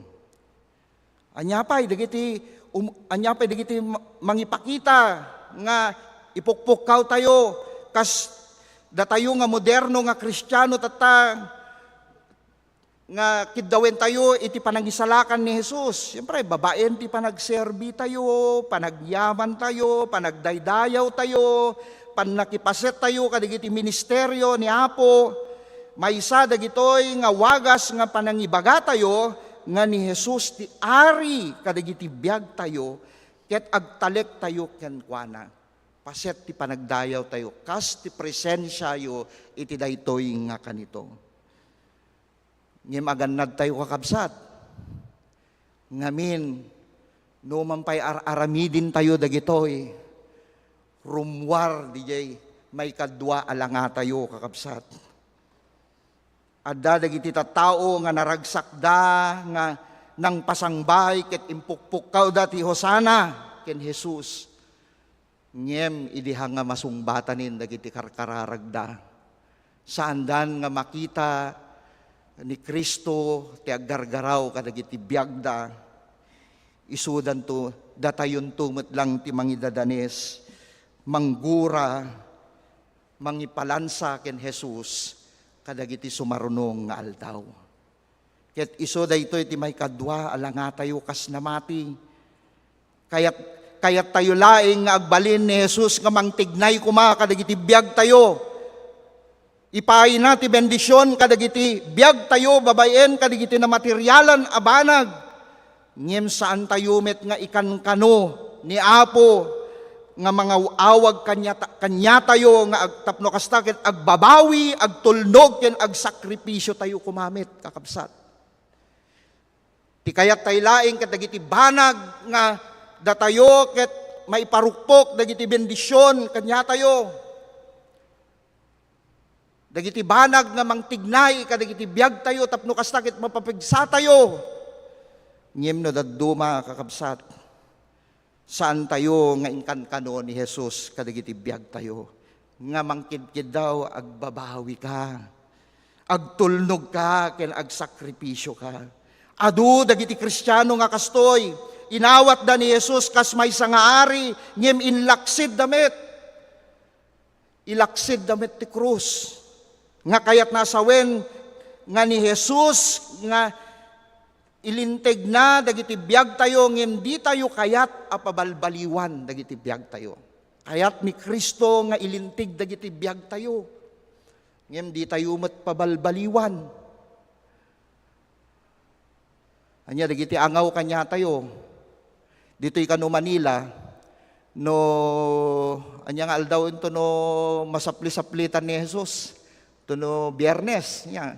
Ania pay dagiti, um, ania pay dagiti ma-, mangipakita nga ipukpukkawtayo kas datayo nga moderno nga Kristiano tatta nga kiddawentayo iti panangisalakan ni Jesus. Siyempre, babaen ti panagserbitayo, panagyamantayo, panagdaydayawtayo, pannakipasettayo kadagiti ministerio ni Apo. Maysa dagitoy nga wagas nga panangibagatayo nga ni Jesus ti Ari kadagiti biagtayo, ket agtalektayo kenkuana. Paset ti panagdayawtayo, kas ti presensiayo iti daytoy nga kanito. Ngem agannadtayo, kakabsat, ngamin, no man pay ar-aramidentayo dagitoy, rummuar diay maikadua a langatayo, kakabsat. Adda dagiti tattao nga naragsakda nga nangpasangbay ket impukpukkawda ti Hosanna ken Jesus. Ngem idi hanga masungbatanen dagiti karkararagda, saandan nga makita ni Cristo ti aggargaraw kadagiti biagda. Isudanto, datayonto met lang ti mangidadanes, manggura, mangipalansa ken Jesus kadagiti sumarunong nga aldaw. Ket isu daytoy ti maikadua a langatayo kas namati. Kayat, kayattayo laeng nga agbalin ni Jesus nga mangtignay koma kadagiti biagtayo. Ipaayna ti bendision kadagiti biagtayo babaen kadagiti namaterialan a banag. Ngem saantayo met nga ikankano ni Apo nga mangaw-awag kaniata-, kaniatayo nga ag-, tapno kasta ket agbabawi, agtulnog ken agsakripisiotayo koma met, kakabsat. Ti kayattayo laeng ket dagiti banag nga datayo ket maiparukpok dagiti bendision kaniatayo. Dagiti banag nga mangtignay kadagiti biagtayo tapno kasta ket mapapigsatayo. Ngem no dadduma, kakabsat, saantayo nga inkankano ni Jesus kadagiti biagtayo nga mangkidkiddaw, agbabawi ka, agtulnog ka, ken agsakripisio ka. Adu dagiti Kristiano nga kastoy, inawatda ni Jesus kas maysa nga ari, ngem inlaksidda met. Ilaksidda met ti krus. Nga kayatna a sawen nga ni Jesus nga ilintegna dagiti biagtayo, ngem ditayo kayat a pabalbaliwan dagiti biagtayo. Kayat ni Cristo nga ilinteg dagiti biagtayo, ngem ditayo met pabalbaliwan. Ania dagiti angaw kaniatayo? Ditoy kano Manila, no, ania nga aldaw ento no masapli-saplitan ni Jesus? Ito no Biyernes, nia.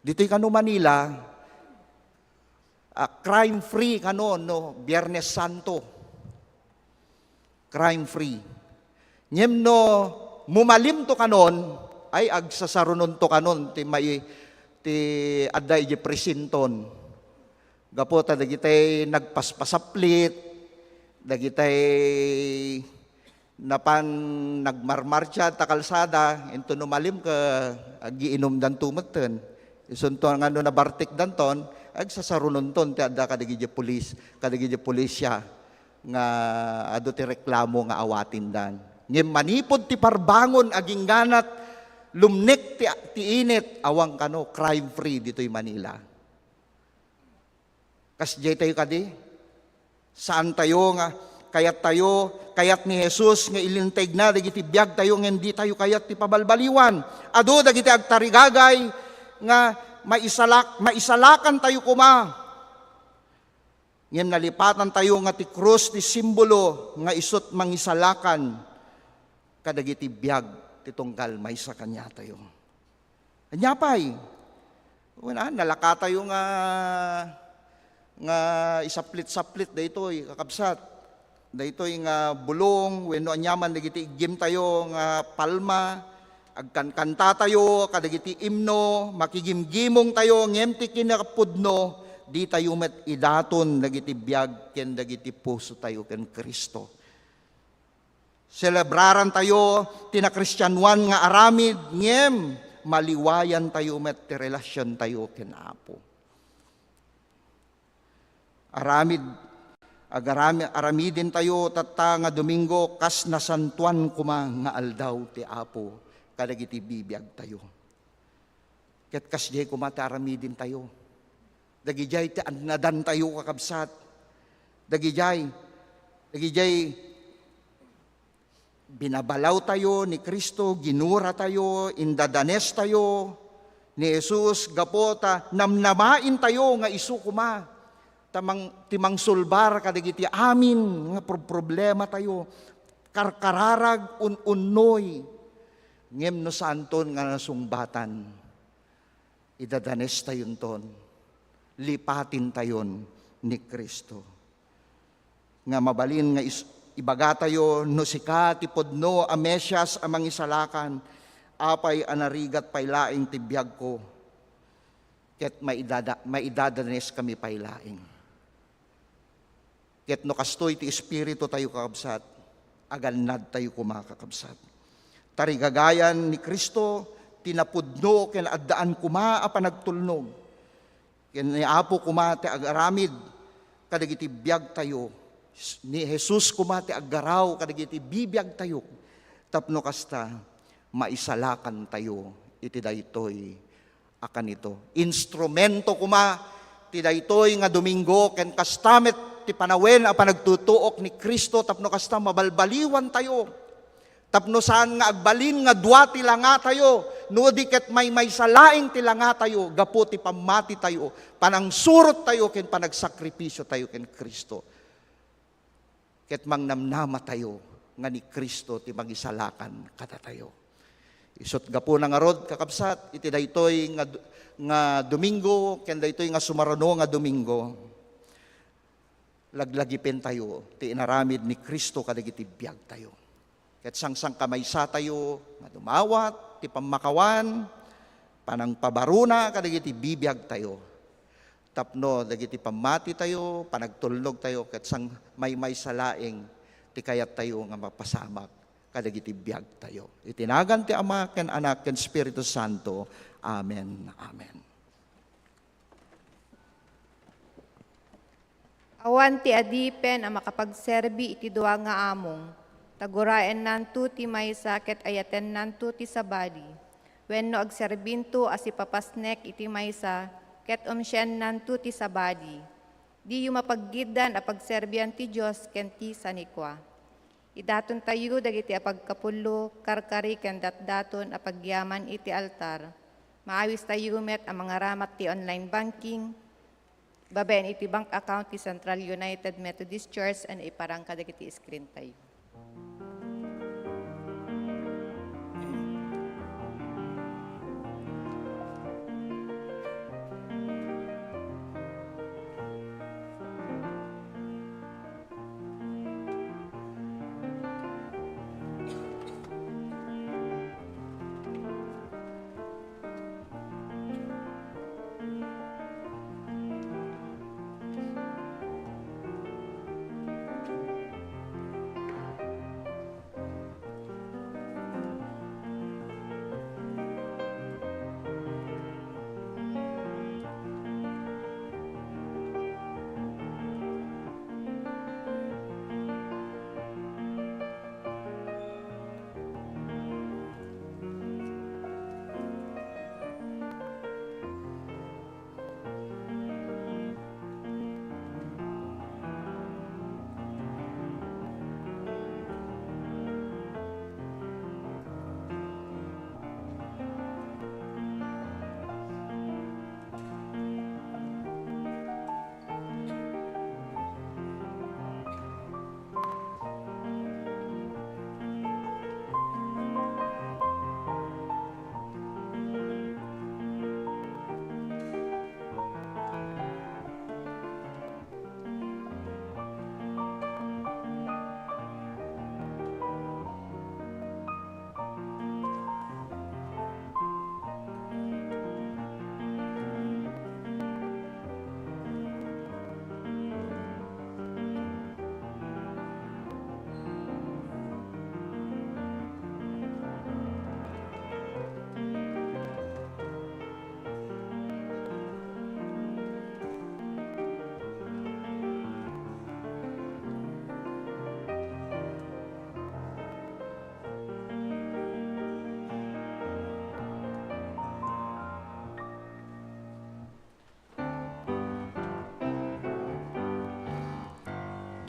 Ditoy kano Manila, ah, crime free kano no Biyernes Santo. Crime free. Ngem no mumalimto kanon, ay agsasarunonto kanon ti mai-, ti adda iti presinton. Gapu ta dagitay nagpaspasaplit, dagitay Napan nagmarmartsa ta kalsada, inton umalim ket agiinumdanto metten. Isunto nga no nabartikdanton, agsasarunonton ti adda kadagiti pulis, kadagiti pulisya nga adu ti reklamo nga awatendan. Ngem manipud ti parbangon, agingganat, lumnek ti, ti init, awan kano, crime free ditoy Manila. Kasdiay tayo kadi? Saan tayo nga kayat tayo, kayat ni Jesus nga ilinteg na dagiti biag tayo ngem di tayo kayat ti pabalbaliwan. Adu dagiti agtarigagay nga maisalak-, maisalakan tayo koma. Ngem nalipatan tayo nga ti krus ti simbolo nga isut mangisalakan kadagiti biag ti tunggal maysa kaniatayo. Ania pay? Wen, ah, nalaka tayo nga, nga isaplit-saplit daytoy, kakabsat. Daytoy nga bulong, wenno aniaman dagiti iggim tayo nga palma, agkankanta tayo kadagiti imno, makigimgimong tayo, ngem ti kinapudno, di tayo met idaton dagiti biag ken dagiti puso tayo ken Cristo. Selebraran tayo ti nakristianoan nga aramid, ngem maliwayan tayo met ti relasion tayo ken Apo. Aramid, agarami-, aramiden tayo tatta nga Domingo kas nasantoan koma nga aldaw ti Apo kadagiti bibiag tayo. Ket kasdiay koma ti aramiden tayo. Dagidiay ti annadan tayo, kakabsat. Dagidiay, dagidiay binabalaw tayo ni Cristo, ginura tayo, indadanes tayo ni Jesus, gapu ta namnamaen tayo nga isu koma ta mang-, ti mangsulbar kadagiti amin nga pro-, problema tayo, karkararag, un-unnoy. Ngem no saanton nga nasungbatan, idadanes tayonton, lipatin tayon ni Cristo. Nga mabalin nga is-, ibaga tayo, "No sika ti pudno a Mesias a Mangisalakan, apay a narigat pay laeng ti biagko, ket maidada-, maidadanes kami pay laeng." Ket no kastoy ti espiritu tayo, kakabsat, agannad tayo koma, kakabsat. Tarigagayan ni Cristo ti napudno ken addaan koma a panagtulnog. Ken ni Apo koma ti agaramid kadagiti biag tayo. Ni Jesus koma ti aggaraw kadagiti bibiag tayo. Tapno kasta, maisalakan tayo iti daytoy a kanito. Instrumento koma ti daytoy nga Domingo ken kasta met ti panawen a panagtutuok ni Cristo tapno kasta mabalbaliwan tayo. Tapno saan nga agbalin nga dua ti langa tayo, no di ket maymaysa laeng ti langa tayo gapu ti pammati tayo, panangsurot tayo ken panagsakripisio tayo ken Cristo. Ket mangnamnama tayo nga ni Cristo ti mangisalakan kadatayo. Isut' gapuna ngarud, kakabsat, iti daytoy nga, nga Domingo ken daytoy nga sumaruno nga Domingo, laglagipen tayo ti inaramid ni Cristo kadagiti biag tayo. Ket sangsangkamaysa tayo nga dumawat ti pammakawan, panangpabaruna kadagiti bibiag tayo. Tapno dagiti pammati tayo, panagtulnog tayo, ket sang maymaysa laeng ti kayat tayo nga mapasamak kadagiti biag tayo. Iti nagan ti Ama, ken Anak, ken Espiritu Santo. Amen. Amen. Awan ti adipen a makapagserbi iti dua nga among, ta guraennanto ti maysa ket ayatennanto ti sabali, wenno agserbinto a sipapasnek iti maysa ket umsiennanto ti sabali. Diyo mapaggiddan a pagserbian ti Dios ken ti sanikua. Idatontayo dagiti apagkapullo, karkari ken datdaton a pagyaman iti altar. Maawistayo met a mangaramat ti online banking babaen iti bank account ti Central United Methodist Church a naiparang kadagiti screen tayo.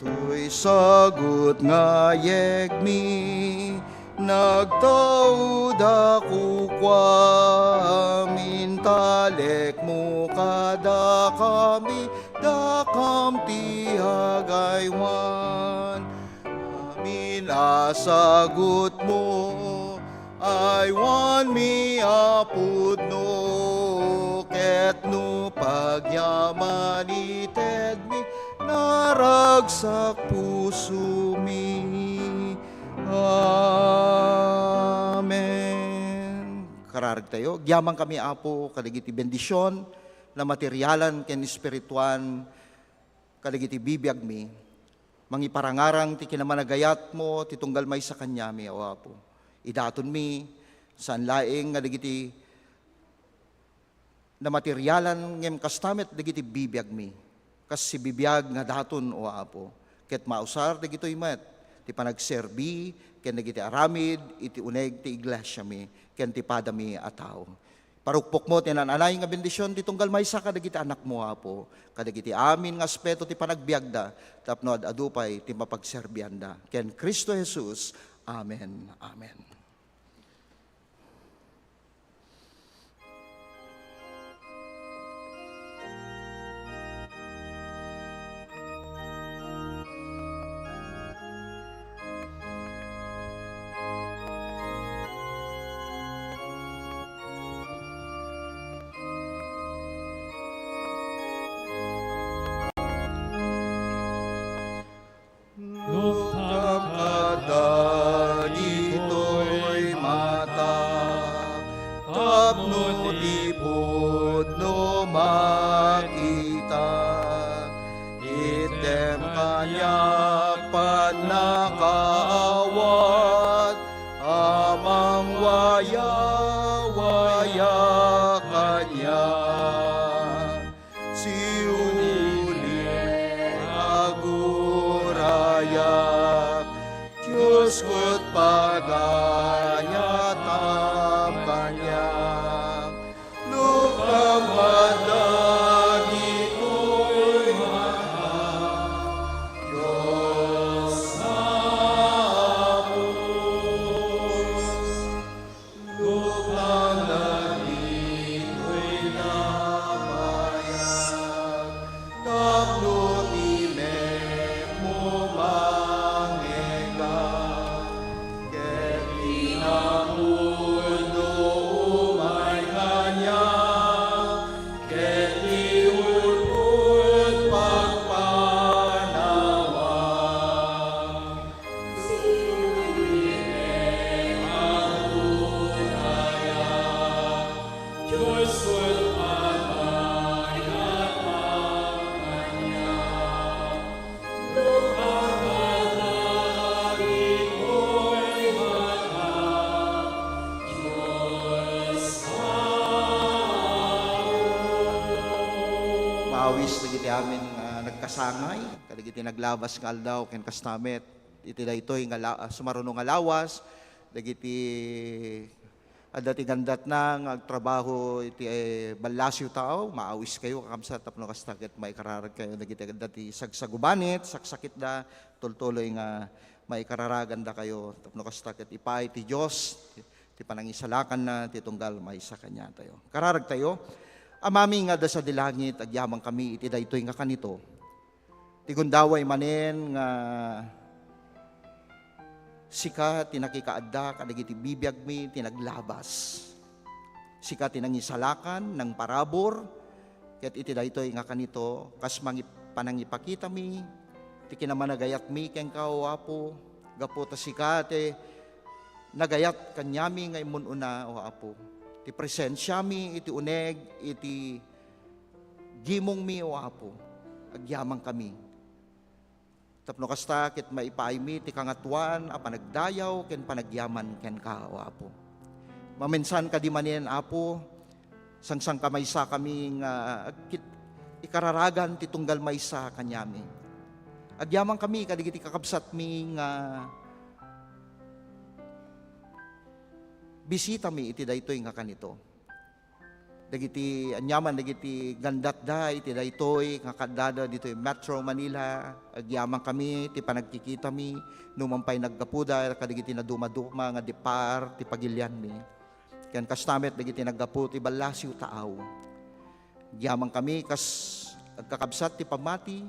Toy sagut nga yegmi, nagtauda kukuam, intalekmo kadakami, dakam ti agaywan. Amin a sagutmo, aywanmi a pudno, ket no pagyaman itedmi, naragsak pusomi. Amen. Kararag tayo. Agyaman kami, Apo, kadagiti bendision na materialan ken espirituan kadagiti bibiagmi. Mangiparangarang ti kinamanagayatmo ti tunggal maysa kaniami, O Apo. Idatonmi, saan laeng nga dagiti namaterialan, ngem kasta met dagiti bibiagmi. Kas sibibiag nga daton, O Apo. Ket mausar dagitoy met ti panagserbi ken dagiti aramid iti uneg ti iglesiami ken ti padami a tao. Parukpokmo ti naan-anay nga bendision ti tunggal maysa kadagiti anakmo, Apo, kadagiti amin nga aspeto ti panagbiagda tapno ad-adu pay ti mapagserbianda. Ken Cristo Jesus. Amen. Amen. Luktam kadagitoy mata, tapno ti pudno makita. Itdem kaniak pannakaawat a mangwayawaya kaniak. Siuli, agurayak, Diosko, pagayatam kaniak. Luktam kadagitoy mata, Dios Apo. Luktam dagitoy nabayag, tapno ti mekmo mangegak, ket ti napudno umay kaniak, ket ti ulpod pagpanawak. Maawis dagiti amin nga nagkasangay, kadagiti naglabas nga aldaw, ken kasta met iti daytoy nga la-, sumaruno nga lawas, dagiti adda ti gandatna nga agtrabaho iti, eh, ballasio tao, maawis kayo, kakabsat, tapno kasta ket maikararag kayo dagiti adda ti sagsagubanit, saksakitda, tultuloy nga maikararaganda kayo, tapno kasta ket ipaay ti Dios ti panangisalakanna ti tunggal maysa kaniatayo. Kararag tayo, Amami nga adda sadi langit, agyaman kami iti daytoy nga kanito. Ti gundaway manen nga sika ti nakikaadda kadagiti bibiagmi ti naglabas. Sika ti nangisalakan, nangparabur, ket iti daytoy nga kanito, kas mangi-, panangipakitami ti kinamanagayatmi kenka, O Apo, gapu ta sika ti nagayat kaniami nga immun-una, O Apo. Ti presensiami iti uneg, iti gimongmi, O Apo, agyamankami. Tapno kasta ket maipaaymi ti Kangatoan a panagdayaw ken panagyaman kenka, O Apo. Maminsan kadi manen, Apo, sangsangkamaysakami nga agkit-, ikararagan ti tunggal maysa kaniami. Agyamankami kadagiti kakabsatmi nga bisitami iti daytoy nga kanito. Dagiti aniaman dagiti gandatda iti daytoy nga kaddada ditoy Metro Manila, agyamankami ti panagkikitami, numan pay naggapuda kadagiti nadumaduma nga depar ti pagilianmi. Ken kasta met dagiti naggapu ti ballasiw taaw. Agyamankami kas agkakabsat ti pammati,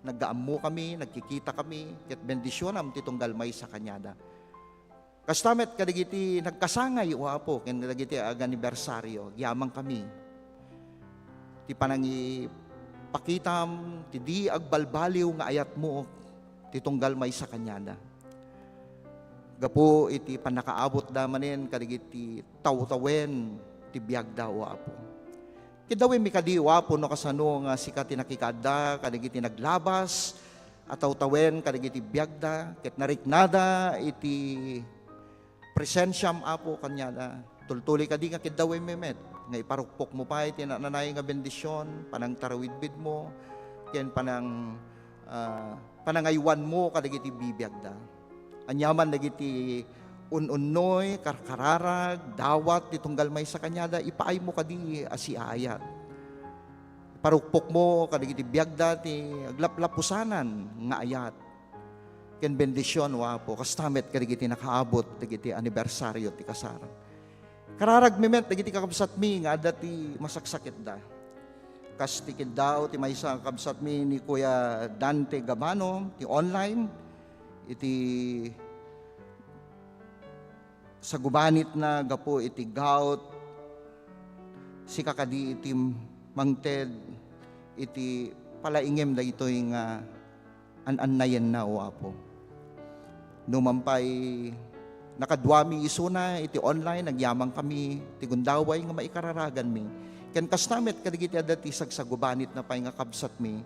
nagaammokami, nagkikitakami, ket bendisionam ti tunggal maysa kaniada. Kasta met kadagiti nagkasangay, O Apo, ken kadagiti aganibersario, agyamankami ti panangipakitam ti di agbalbaliw nga ayatmo ti tunggal maysa kaniada. Gapu iti pannakaabutda manen kadagiti tawtawen ti biagda, O Apo. Kiddawemmi kadi, O Apo, no kasano nga sika ti nakikaadda kadagiti naglabas a tawtawen kadagiti biagda, ket nariknada iti presensiam, Apo, kaniada. Tultuloy kadi nga kiddawemmi met nga iparukpokmo pay ti nananay nga bendision, panangtarawidbidmo, ken panang-, ah, panangaywanmo kadagiti bibiagda. Aniaman dagiti un-unnoy, karkararag, dawat ti tunggal maysa kaniada, ipaaymo kadi a siaayat. Iparukpokmo kadagiti biagda ti aglaplapusanan nga ayat ken bendision, O Apo, kasta met kadagiti nakaabut dagiti anibersario ti kasar. Kararagmi met dagiti kakabsatmi nga adda ti masaksakitda. Kas ti kiddaw ti maysa nga kabsatmi ni Kuya Dante Gabano ti online, iti sagubanitna gapu iti gout, sika kadi iti mangted iti palaingem daytoy nga an-annayenna, O Apo. Numan pay nakaduami isuna iti online, agyamankami ti gundaway nga maikararaganmi. Ken kasta met kadagiti adda ti sagsagubanitna pay nga kabsatmi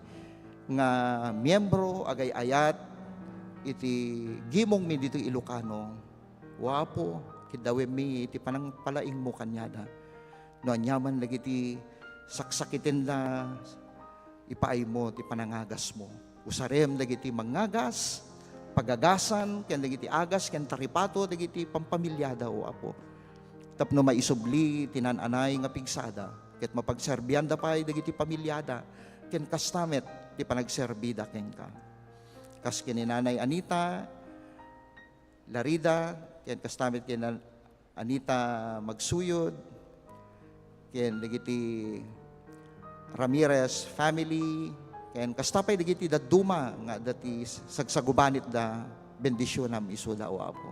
nga miembro, agay-ayat iti gimongmi ditoy Ilocano. O Apo, kiddawemmi iti panangpalaingmo kaniada. No aniaman dagiti saksakitenda, ipaaymo ti panangagasmo. Usarem dagiti mangngagas, pagagasan, ken dagiti agas, ken taripato dagiti pampamiliada, O Apo. Tapno maisubli ti naan-anay nga pigsada, ket mapagserbianda pay dagiti pamiliada, ken kasta met ti panagserbida kenka. Kas ken ni Nanay Anita Larida, ken kasta met ken Anita Magsuyod, ken dagiti Ramirez family, ken kasta pay dagiti dadduma nga adda ti sagsagubanitda, bendisionam isuda, O Apo.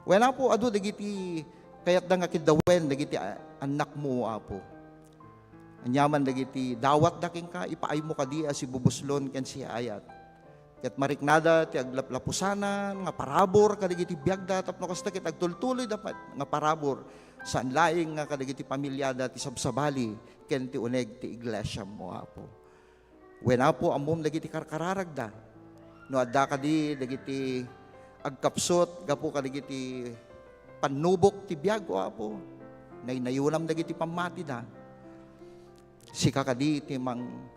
Wen, Apo, adu dagiti kayatda nga kiddawen dagiti a-, annakmo, O Apo. Aniaman dagiti dawatda kenka, ipaaymo kadi a sibubuslon ken siaayat. Ket mariknada ti aglaplapusanan nga parabur kadagiti biagda tapno kasta ket agtultuloyda met nga parabur, saan laeng nga kadagiti pamiliada ti sabsabali ken ti uneg ti iglesiam, O Apo. Wen, Apo, ammom dagiti karkararagda. No adda kadi dagiti agkapsut gapu kadagiti pannubok ti biag, O Apo, naynayonam dagiti pammatida. Sika kadi ti mang-,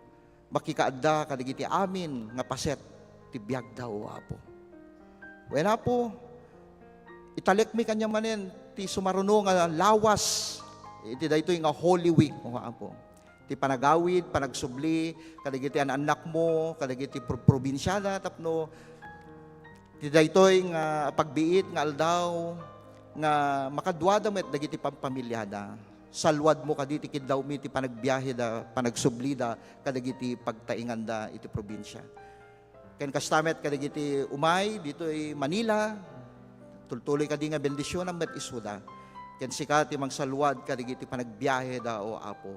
makikaadda kadagiti amin nga paset ti biagda, O Apo. Wen, Apo, italekmi kaniak manen ti sumaruno nga lawas iti daytoy nga Holy Week, O Apo. Ti panagawid, panagsubli kadagiti an-annakmo, kadagiti pro-, probinsiada tapno ti daytoy nga pagbiit nga aldaw nga makaduada met dagiti pampamiliada. Saluadmo kadi ti kiddawmi ti panagbiaheda, panagsublida kadagiti pagtainganda iti probinsia. Ken kasta met kadagiti umay ditoy Manila, tultuloy kadi nga bendisionam met isuda. Ken sika ti mangsaluad kadagiti panagbiaheda, O Apo.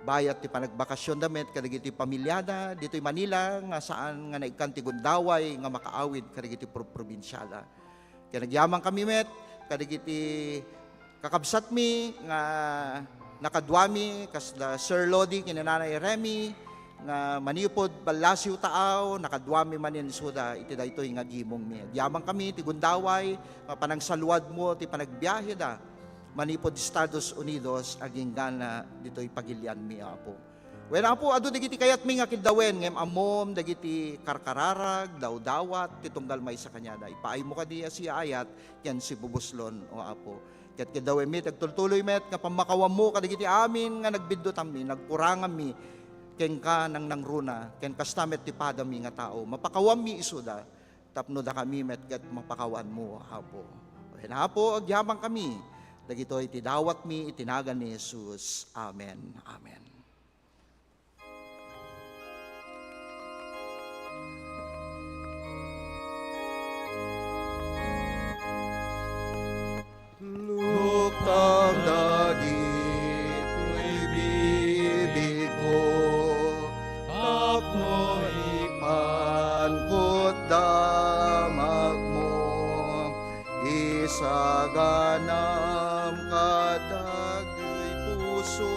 Bayat ti panagbakasionda met kadagiti pamiliada ditoy Manila nga saan nga naikkan ti gundaway nga makaawid kadagiti pro-, probinsiada. Ken agyamankami met kadagiti kakabsatmi nga nakaduami, kasda Sir Lodi ken Nanay Remy, nga manipud Ballasiw Taaw, nakaduami manen isuda iti daytoy nga gimongmi. Agyamankami ti gundaway nga panangsaluadmo ti panagbiaheda manipud Estados Unidos agingga ditoy pagilianmi, Apo. Wen, Apo, adu dagiti kayatmi nga kiddawen, ngem ammom dagiti karkararag, dawdawat, ti tunggal maysa kaniada. Ipaaymo kadi a siaayat ken sibubuslon, O Apo. Ket kiddawenmi ti agtultuloy met nga pammakawammo kadagiti amin nga nagbiddutanmi, nagkuranganmi kenka nangnangruna, ken kasta met ti padami nga tao. Mapakawammi isuda, tapno dakami met ket mapakawanmo, Apo. Wen, Apo, agyamankami. Dagitoy ti dawatmi iti nagan ni Jesus. Amen. Amen. Luktam dagitoy bibigko, tapno ipankot damagmo. Isaganam kadagitoy puso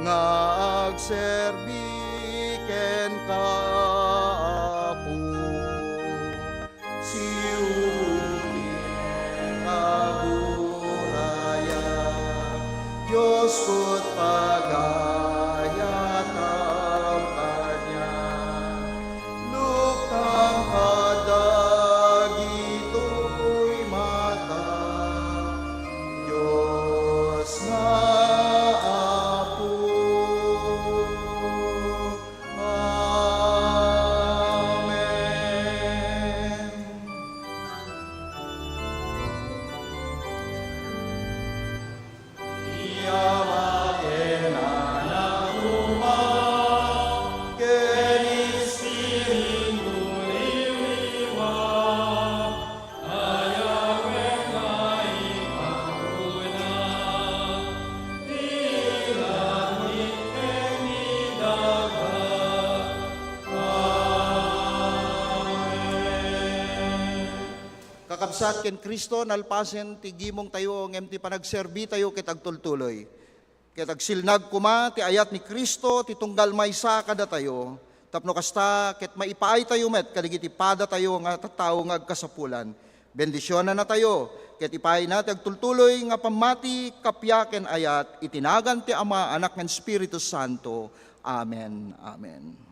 nga agserbi kenka, Apo. Siuli nga guraya, Diosko, pagayatam kaniak. Luktam kadagitoy mata, Dios nga Apo. Amen. Iyawaten a nakuma ken Espiritu liwliwa, ayawen nga ipanguna ti langit ken ni daga. Amen. Kakabsat ken Cristo, nalpasen ti gimongtayo ngem ti panagserbitayo ket agtultuloy. Ket agsilnag koma ti ayat ni Cristo ti tunggal maysa kadatayo, tapno kasta ket maipaaytayo met kadagiti padatayo nga tattao nga agkasapulan. Bendisionannatayo, ket ipaayna ti agtultuloy nga pammati, kappia ken ayat iti nagan ti Ama, Anak, ken Espiritu Santo. Amen. Amen.